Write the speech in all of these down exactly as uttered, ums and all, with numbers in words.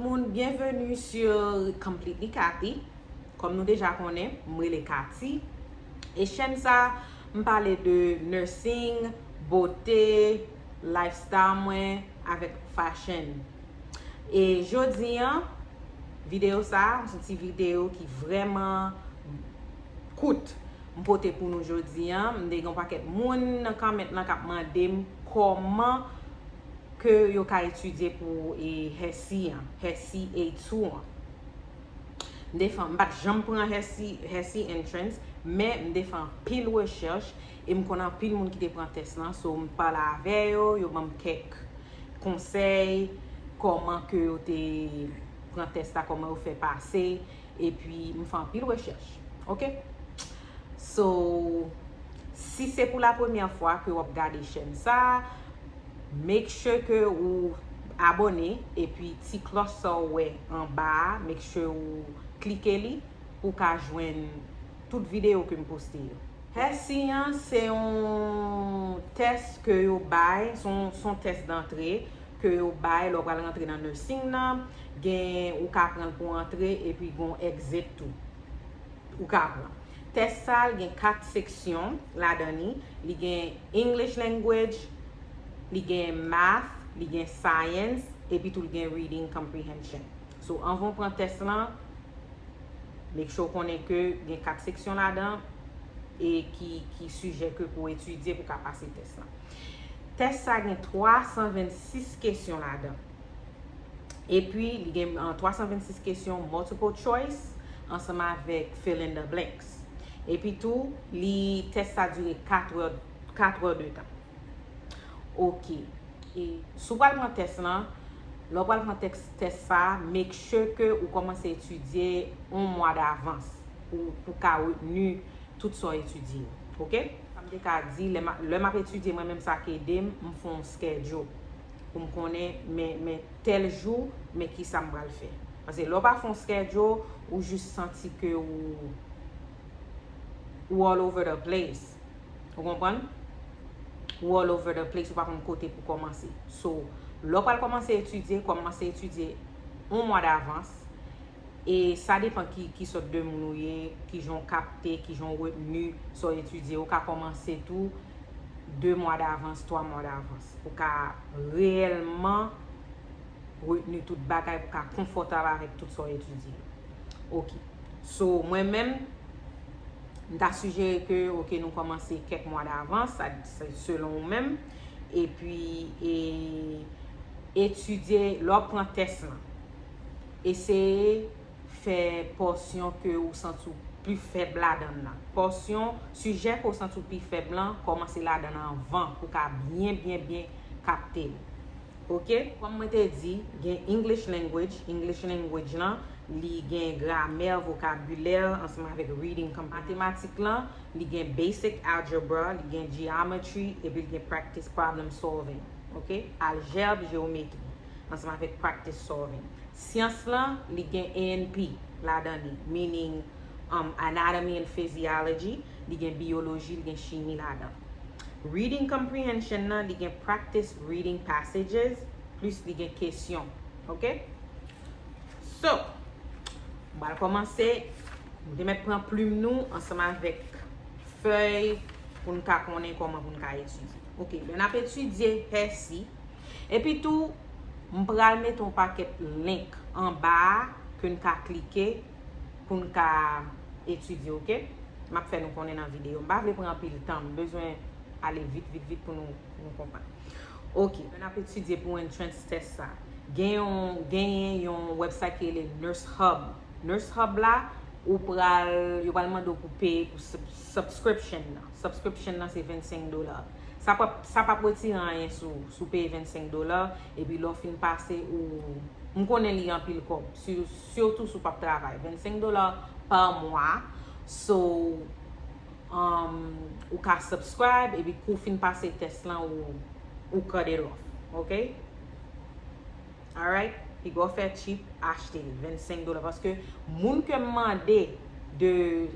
Moun, bienvenue sur Completely Cathy. Kòm nou deja konnen, m rele Cathy. E chèn sa, m pale de nursing, bote, lifestyle mwen, avèk fashion. E jodi an, videyo sa, se yon ti videyo ki vrèman kout. M pote pou nou jodi an. M te gen yon pakèt moun nan comment lan k ap mande m kòman ke yo ka etidye pou e HESI an, HESI A two an. M te fè, m pa t janm pran HESI, HESI Entrance, men m te fè anpil rechèch e m konn anpil moun ki te pran tès lan, so m pale avè yo, yo ban m kèk konsèy, kòman ke yo te pran tès la, kòman yo fè pase, epi m fè anpil rechèch. Oke? So, si se pou la premyè fwa ke w ap gade chèn sa, make sure ke ou abòne, epi ti klòch sa w wè anba a, make sure ou klike li pou w ka jwenn tout videyo ke m poste yo. HESI an se yon tès ke yo bay, se yon, se yon tès dantre ke yo bay lè w pral rantre nan nursing nan, gen, ou ka pran l pou antre, epi gen yon exit tou ou ka pran. Tès sa, l gen kat seksyon ladan li. Li gen English language, li gen math, li gen science, epi tou l gen reading comprehension. So, anvan w pran tès lan, make sure w konnen ke gen kat seksyon ladan e ki, ki sijè ke pou w etidye pou w ka pase tès lan. Tès sa gen twa san vennsis kesyon ladan. Epi, li gen, uh, twa san vennsis kesyon multiple choice ansanm avèk fill in the blanks. Epi tou, li, tès sa dire kat è, kat è de tan. Oke. E si w pral pran tès lan, lè w pral pran tès, tès sa, make sure ke ou kòmanse etidye yon mwa davans pou, pou w ka retni tout sa w etidye yo. Oke? Sa m te ka di, lè m a, lè m ap etidye, mwen menm sa k ede m, m fè yon schedule pou m konnen, men, men tèl jou, men kisa m pral fè. Paske lè w pa fè yon schedule, ou jis santi ke ou, ou all over the place. Ou konprann? Ou all over the place, ou pa konn kote pou kòmanse. So, lè w pral kòmanse etidye, kòmanse etidye yon mwa davans. E sa depann ki, ki sòt de moun ou ye, kijan w kapte, kijan w retni sa w etidye. Ou ka kòmanse tou de mwa davans, twa mwa davans. Pou w ka reyèlman retni tout bagay, pou w ka konfòtab avèk tout sa w etidye. Oke. So, mwen menm, m ta sijere ke, oke, nou kòmanse kèk mwa davans, sa, se selon ou menm. Epi, e, etidye, lè w ap pran tès lan, eseye fè pòsyon ke ou santi w pi fèb ladan l lan. Pòsyon, sijè ke ou santi w pi fèb lan, kòmanse ladan l anvan pou w ka byen, byen, byen kapte l. Oke? Kòm mwen te di, gen English language. English language lan, li gen gramè, vokabilè, ansanm avèk reading comp-, matematik lan, li gen basic algebra, li gen geometry, epi li gen practice problem solving. Oke? Aljèb, jewometri, ansanm avèk practice solving. Syans lan, li gen A N P ladan li, meaning, um, anatomy and physiology, li gen biyoloji, li gen chimi ladan. Reading comprehension nan, li gen practice reading passages, plis li gen kesyon. Oke? So, m pral kòmanse. Nou te mèt pran plim nou ansanm avèk fèy pou n ka konnen kòman pou n ka etidye. Oke, lè n ap etidye HESI, epi tou, m pral mete yon pakèt link anba a ke n ka klike pou n ka etidye, oke? M ap fè nou konnen nan videyo. M pa vle pran anpil tan, m bezwen ale vit, vit, vit pou nou, pou nou konprann. Oke, lè n ap etidye pou entrance test sa, gen yon, genyen yon website ki rele Nurse Hub. Nurse Hub la, ou pral, yo pral mande w pou peye pou sub-, subscription nan. Subscription nan se vennsenk dola. Sa p ap, sa p ap retire anyen sou, sou peye vennsenk dola, epi lè w fin pase, ou, m konnen li anpil kòb, si, sitou si w p ap travay. Vennsenk dola pa mwa, so, um, ou ka subscribe, epi kou w fin pase test lan, ou, ou cut it off, oke? Alright? Piga w fè cheap, achte l, vennsenk dola. Paske moun ke m mande de,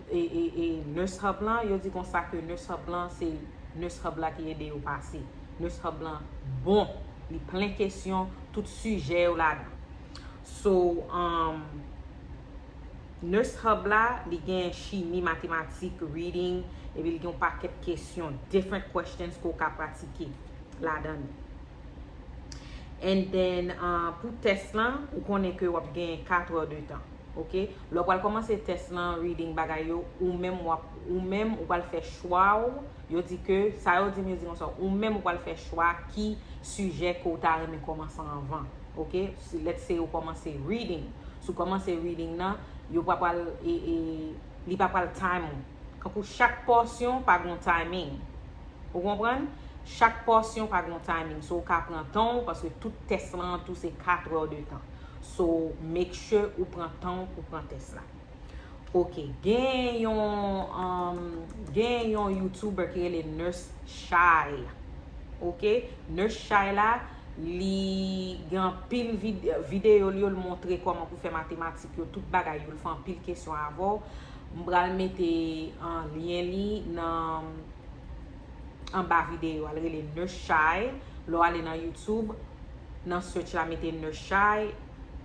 e, e, e, Nurse Hub lan, yo di konsa ke Nurse Hub lan, se Nurse Hub la ki ede yo pase. Nurse Hub lan bon, li plen kesyon, tout sijè yo ladan. So, um, Nurse Hub la, li gen chimi, matematik, reading, epi li gen yon pakèt kesyon, different questions ke w ka pratike ladan li. And then, uh, pou tès lan, ou konnen ke w ap gen kat è de tan. Ok? Lè w pral kòmanse tès lan, reading bagay yo, ou menm w ap, ou menm ou pral fè chwa w. Yo di ke, sa yo di m, yo di konsa, ou menm ou pral fè chwa ki sijè ke w ta renmen kòmanse anvan. Ok? Si, let's say ou kòmanse reading. Si w kòmanse reading nan, yo pa pral, e, e, li pa pral time ou. Kankou chak pòsyon pa gen timing. Ou konprann? Chak pòsyon pa gen timing. So, ou ka pran tan w, paske tout tès lan an tou se kat è de tan. So, make sure ou pran tan w pou pran tès la. Ok, gen yon, um, gen yon YouTuber ki rele Nurse Shy. Ok, Nurse Shy la, li gen anpil vid-, videyo li yo, l montre kòman pou fè matematik yo, tout bagay yo, l fè anpil kesyon avè w. M pral mete, uh, lyen li nan anba videyo a. L rele Nurse Shy. Lè w ale nan YouTube, nan search la, mete Nurse Shy,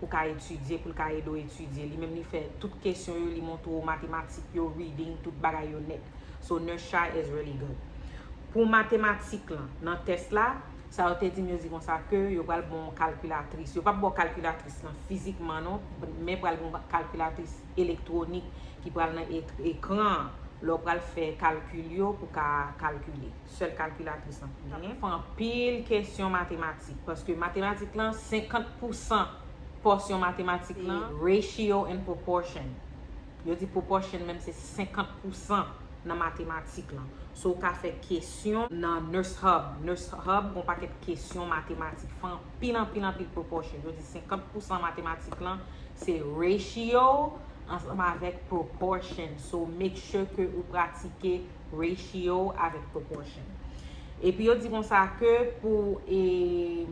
ou ka etidye, pou l ka ede w etidye. Li menm li fè tout kesyon yo, li montre w matematik yo, reading, tout bagay yo nèt. So, Nurse Shy is really good. Pou matematik lan, nan tès la, sa yo te di m, yo di konsa ke yo pral ba w kalkilatris. Yo p ap ba w kalkilatris lan fizikman non, men pral gen yon kalkilatris elektwonik ki pral nan ek-, ekran an. Lè w pral fè kalkil yo pou ka kalkile. Sèl kalkilatris lan pou genyen. Fè anpil kesyon matematik, paske matematik lan, senkant pousan pòsyon matematik lan, ratio and proportion. Yo di proportion menm se senkant pousan nan matematik lan. So, ou ka fè kesyon nan Nurse Hub. Nurse Hub, gon pakèt kesyon matematik. Fè anpil, anpil, anpil proportion. Yo di senkant pousan matematik lan, se ratio ansanm avèk proportion. So, make sure ke ou pratike ratio avèk proportion. Epi yo di konsa ke pou, e,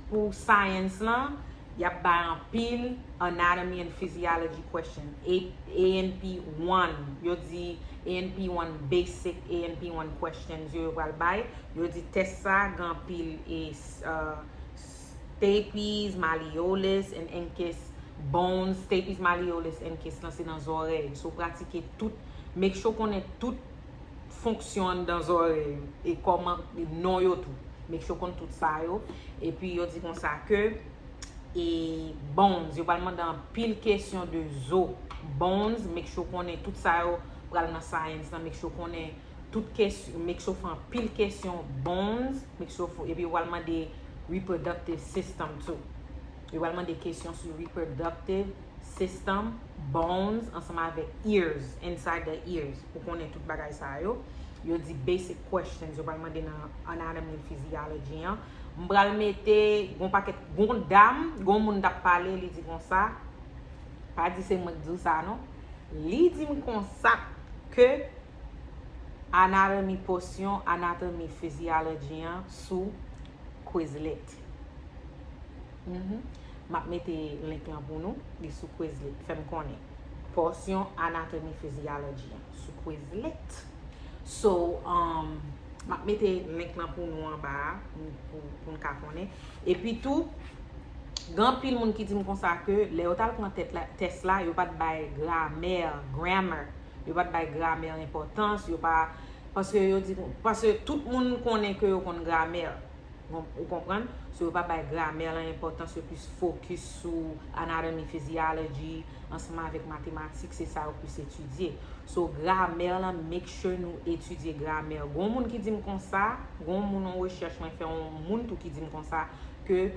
pou science lan, y ap bay anpil anatomy and physiology question. A, A N P one, yo di A N P one basic, A N P one questions yo, yo pral bay. Yo di tès sa gen anpil, e, s-, uh, stapes, malleolus, and incus bones. Stapes, malleolus, incus lan se nan zòrèy. So, pratike tout, make sure konnen tout fonksyon anndan zòrèy yo, e kòman, e non yo tou. Make sure konn tout sa yo. Epi yo di konsa ke, e, bones, yo pral mande anpil kesyon de zo. Bones, make sure konnen tout sa yo pral nan science lan, make sure konnen tout kesyon, make sure fè anpil kesyon bones, make sure fè, epi yo pral mande reproductive system tou. Yo pral mande kesyon sou reproductive system, bones, ansanm avèk ears, inside the ears, pou konnen tout bagay sa yo. Yo di basic questions, yo pral mande nan anatomy and physiology an. M pral mete, gon pakèt, gon dam, gon moun t ap pale, li di konsa, pa di se mwen k di w sa non. Li di m konsa ke anatomy, pòsyon anatomy physiology an sou Quizlet. Mhm. M ap mete link lan pou nou, li sou Quizlet. Fè m konnen. Pòsyon anatomy physiology an sou Quizlet. So, um, m ap mete link lan pou nou anba a, pou, pou, pou n ka konnen. Epi tou, gen anpil moun ki di m konsa ke lè yo t al pran tèt la, tès la, yo pa t bay gramè, grammar, yo pa t bay gramè enpòtans, yo pa, paske yo di, paske tout moun konnen ke yo konn gramè. Bon, ou konprann? So, yo pa bay gramè lan enpòtans, yo plis fokis sou anatomy, physiology, ansanm avèk matematik, se sa yo plis etidye. So, gramè lan, make sure nou etidye gramè. Gon moun ki di m konsa, gon moun, yon rechèch mwen fè, yon moun tou ki di m konsa, ke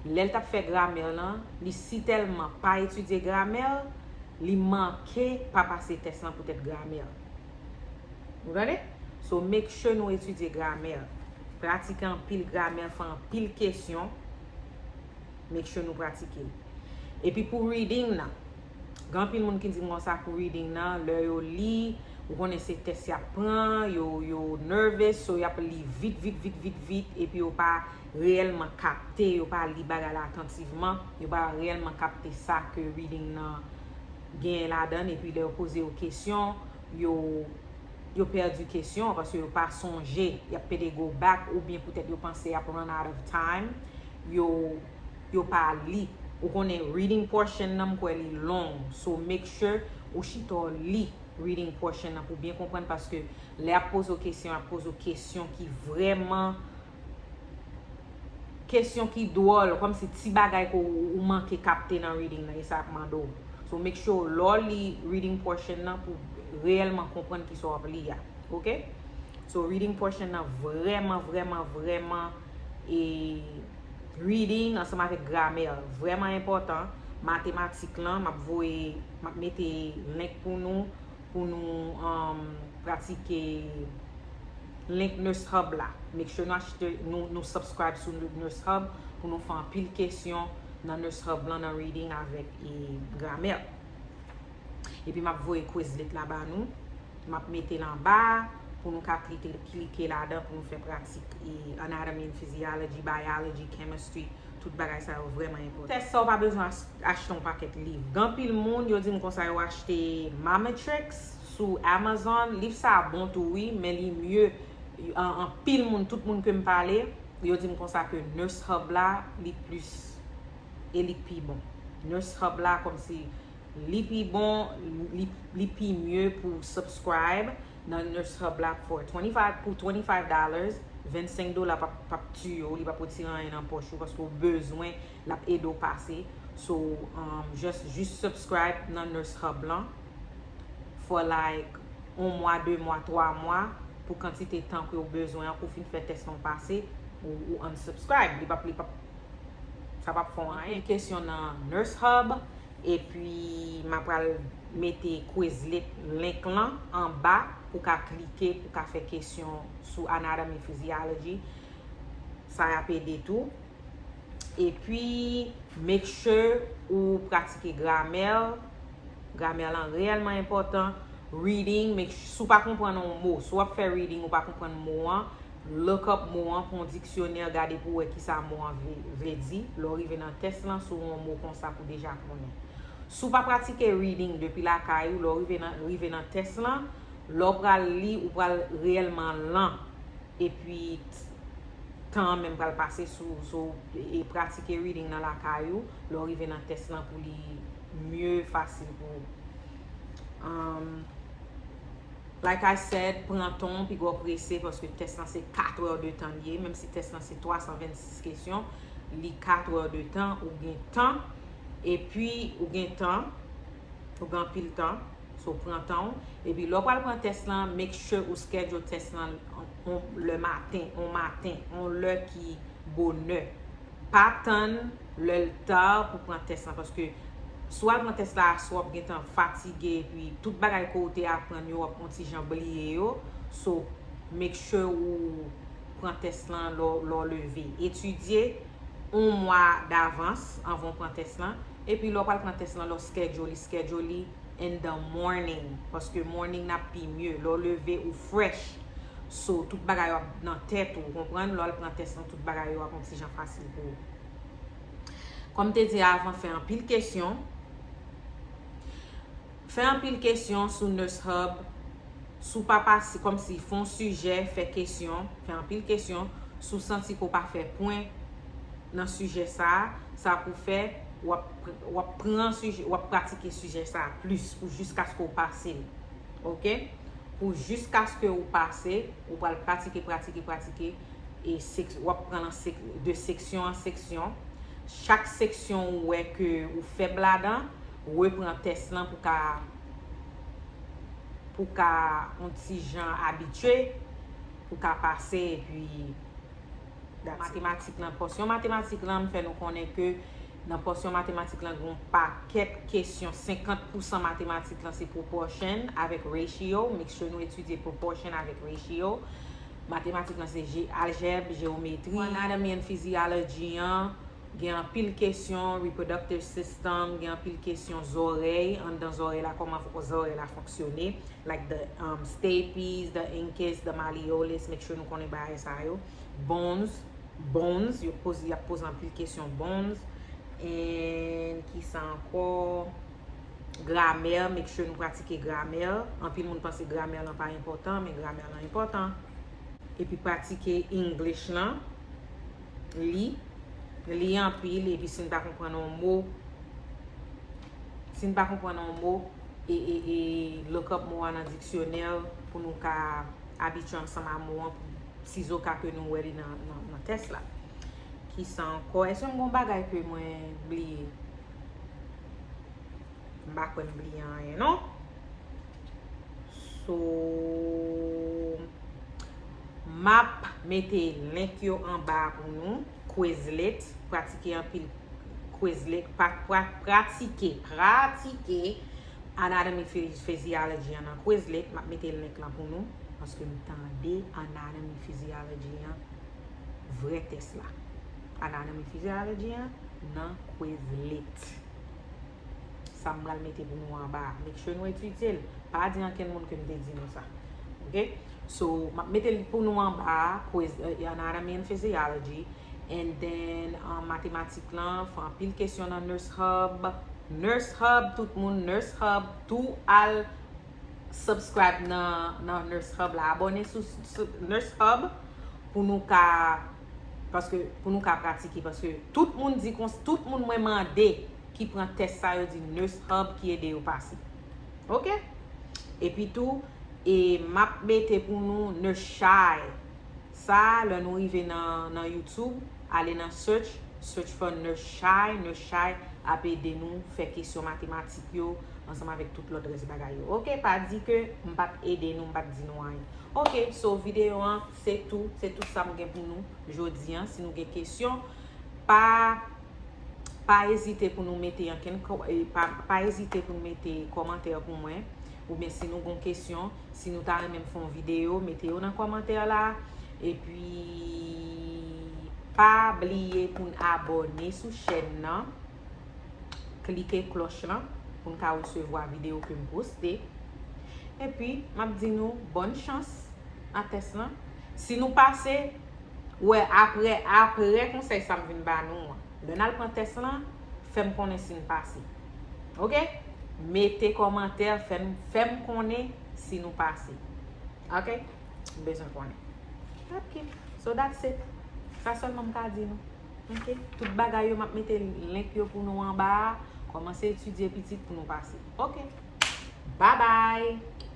lè l t ap fè gramè lan, li sitèlman pa etidye gramè, li manke pa pase tès lan poutèt gramè. Ou tande? So, make sure nou etidye gramè. Pratike anpil gramè, fè anpil kesyon. Make sure nou pratike l. Epi pou reading nan, gen anpil moun ki di m konsa pou reading nan, lè yo li, ou konnen se tès y ap pran, yo, yo nervous, so y ap li vit, vit, vit, vit, vit, epi yo pa reyèlman kapte, yo pa li bagay la atantivman, yo pa reyèlman kapte sa ke reading nan genyen ladan l, epi lè yo poze yo kesyon, yo, yo pèdi kesyon an, paske yo pa sonje, y ap pede go back, oubyen poutèt yo panse y ap run out of time, yo, yo pa li. Ou konnen reading portion nan, m kwè li long. So make sure ou chita w li reading portion nan pou byen konprann, paske lè y ap poze w kesyon, y ap poze w kesyon ki vrèman, kesyon ki dwòl, kòmsi ti bagay ke ou, ou manke kapte nan reading nan, e sa y ap mande w. So make sure lè w li reading portion nan pou reyèlman konprann kisa w ap li a. Oke? So reading portion nan vrèman, vrèman, vrèman, e reading ansanm avèk gramè vrèman enpòtan. Matematik lan, m ap voye, m ap mete link pou nou, pou nou um, pratike link Nurse Hub la. Make sure nou achte, nou, nou subscribe sou Nurse Hub pou nou fè anpil kesyon nan Nurse Hub lan, nan reading avèk e gramè. Epi m ap voye Quizlet la ba nou. M ap mete l anba a pou nou ka klike, klike ladan pou nou fè pratik e anatomy and physiology, biology, chemistry, tout bagay sa yo vrèman enpòtan. Tès sa w pa bezwen ach- achte yon pakèt liv. Gen anpil moun, yo di m konsa yo achte Mamatrix sou Amazon. Liv sa a bon tou wi, men li mye. An- Anpil moun, tout moun ke m pale, yo di m konsa ke Nurse Hub la, li plis e li pi bon. Nurse Hub la, kòmsi li pi bon, li, li pi mye pou subscribe nan Nurse Hub la for twenty-five, pou twenty-five dollars, vennsenk dola p ap, p ap tiye w, li p ap retire anyen nan pòch ou, paske w bezwen, l ap ede w pase. So, um, just, jis subscribe nan Nurse Hub lan for like yon mwa, de mwa, twa mwa, pou kantite tan ke w bezwen an, pou w fin fè tès lan w pase, ou, ou unsubscribe. Li p ap, li p ap, sa p ap fè w anyen. Anpil kesyon nan Nurse Hub, epi m ap pral mete Quizlet link lan anba pou w ka klike, pou w ka fè kesyon sou anatomy, physiology. Sa y ap ede tou. Epi, make sure ou pratike gramè. Gramè lan reyèlman enpòtan. Reading, make sure, si w pa konprann yon mo, si w ap fè reading, ou pa konprann mo an, look up mo an, pran yon diksyonè, gade pou w wè kisa mo an vle, vle di. Lè w rive nan tès lan, si w wè yon mo konsa, pou w deja konnen. Si w pa pratike reading depi lakay ou, lè w rive nan, rive nan tès lan, lè w pral li, ou pral reyèlman lan. Epi, t- tan an menm pral pase sou, sou e pratike reading nan lakay ou, lè w rive nan tès lan pou li mye fasil pou ou. Um, like I said, pran tan w, piga w prese, paske tès lan se kat è de tan li ye, menm si tès lan se twa san vennsis kesyon, li kat è de tan, ou gen tan, epi ou gen tan, ou gen anpil tan. So, pran tan w. Epi, lè w pral pran tès lan, make sure ou schedule tès lan on, on, le maten, on maten, on lè ki bonè. Pa tann lè l ta pou pran tès lan, paske si w al pran tès la aswè, w ap gentan fatige, epi tout bagay ke w te aprann yo, w ap yon ti jan bliye yo. So, make sure ou pran tès lan lè w, lè w leve. Etidye yon mwa davans anvan w pran tès lan. Epi lè w pral pran tès lan, lè w schedule li, schedule li in the morning. Paske morning nan ap pi mye. Lè w leve, ou fresh. So, tout bagay yo ap nan tèt ou, ou konprann? Lè w al pran tès lan, tout bagay yo ap yon ti jan fasil pou ou. Kòm m te di avan, fè anpil kesyon. Fè anpil kesyon sou Nurse Hub. Si w pa pase, kòmsi, fè yon sijè, fè kesyon, fè anpil kesyon. Si w santi ke w pa fè pwen nan sijè sa a, sa pou fè w ap, w ap pran sijè, w ap pratike sijè sa a plis pou jiskaske w pase l. Oke? Pou jiskaske w pase, ou pral pratike, pratike, pratike. E sek- w ap pran nan sek- de seksyon an seksyon. Chak seksyon ou wè ke ou fèb ladan, repran tès lan pou ka, pou ka yon ti jan abitye, pou ka pase, epi that's it. Matematik lan, pòsyon matematik lan, m fè nou konnen ke nan pòsyon matematik lan, gen yon pakèt kesyon, senkant pousan matematik lan se proportion avèk ratio. Make sure nou etidye proportion avèk ratio. Matematik lan se je- aljèb, jewometri. Anatomy and physiology an, gen anpil kesyon, reproductive system, gen anpil kesyon zòrèy, anndan zòrèy la, kòman fò- zòrèy la fonksyone, like the um, stapes, the incus, the malleolus, make sure nou konnen bagay sa yo. Bones, bones, yo poze, y ap poze anpil kesyon bones. And kisa ankò? Gramè, make sure nou pratike gramè. Anpil moun panse gramè lan pa enpòtan, men gramè lan enpòtan. Epi pratike English lan, li. li anpil, epi si n pa konprann yon mo, si n pa konprann yon mo, e, e, e look up mo a nan diksyonè pou nou ka abitye ansanm a mo an, sizoka ke nou wè li nan, nan, nan tès la. Kisa ankò? Èske m gen yon bagay ke mwen bliye? M pa kwè m bliye anyen, non. So, m ap mete link yo anba pou nou. Quizlet, pratike anpil Quizlet, pra, pra, pratike, pratike Anatomy Physiology an nan Quizlet. M ap mete link lan pou nou, paske m tande Anatomy Physiology an, vrè tès la. Anatomy Physiology an nan Quizlet. Sa m pral mete pou nou anba a. Make sure nou etidye l. Pa di ankenn moun ke m te di nou sa. Ok? So, m ap mete l pou nou anba a, quiz, uh, Anatomy and Physiology. And then, um, matematik lan, fè anpil kesyon nan Nurse Hub. Nurse Hub, tout moun, Nurse Hub, tou al subscribe nan, nan Nurse Hub la. Abòne sou, sou Nurse Hub pou nou ka, paske, pou nou ka pratike. Paske tout moun di kon, tout moun mwen mande ki pran tès sa, yo di Nurse Hub ki ede yo pase. Ok? Epi tou, e m ap mete pou nou Nurse Shy. Sa, lè nou rive nan, nan YouTube, ale nan search, search for Nurse Shy. Nurse Shy ap ede nou fè kesyon matematik yo ansanm avèk tout lòt rès bagay yo. Ok, pa di ke m pa t ede nou, m pa t di nou anyen. Ok, so videyo an, se tou, se tout sa m gen pou nou jodi an. Si nou gen kesyon, pa, pa ezite pou nou mete ankenn kò-, e, pa, pa ezite pou nou mete kòmantè pou mwen. Oubyen si nou gon kesyon, si nou ta renmen m fè yon videyo, mete yo nan kòmantè la. Epi, pa bliye pou n abòne sou chèn nan. Klike klòch lan pou n ka resevwa videyo ke m poste. Epi, m ap di nou bòn chans nan tès lan. Si nou pase, wè, apre, apre konsèy sa m vin ba nou an, lè n al pran tès lan, fè m konnen si n pase. Ok? Mete kòmantè, fè m, fè m konnen si nou pase. Ok? M bezwen konnen. Ok. So that's it. Sa sèlman m ka di nou. Ok? Tout bagay yo, m ap mete link yo pou nou anba a. Kòmanse etidye pitit pou nou pase. Ok? Bye bye!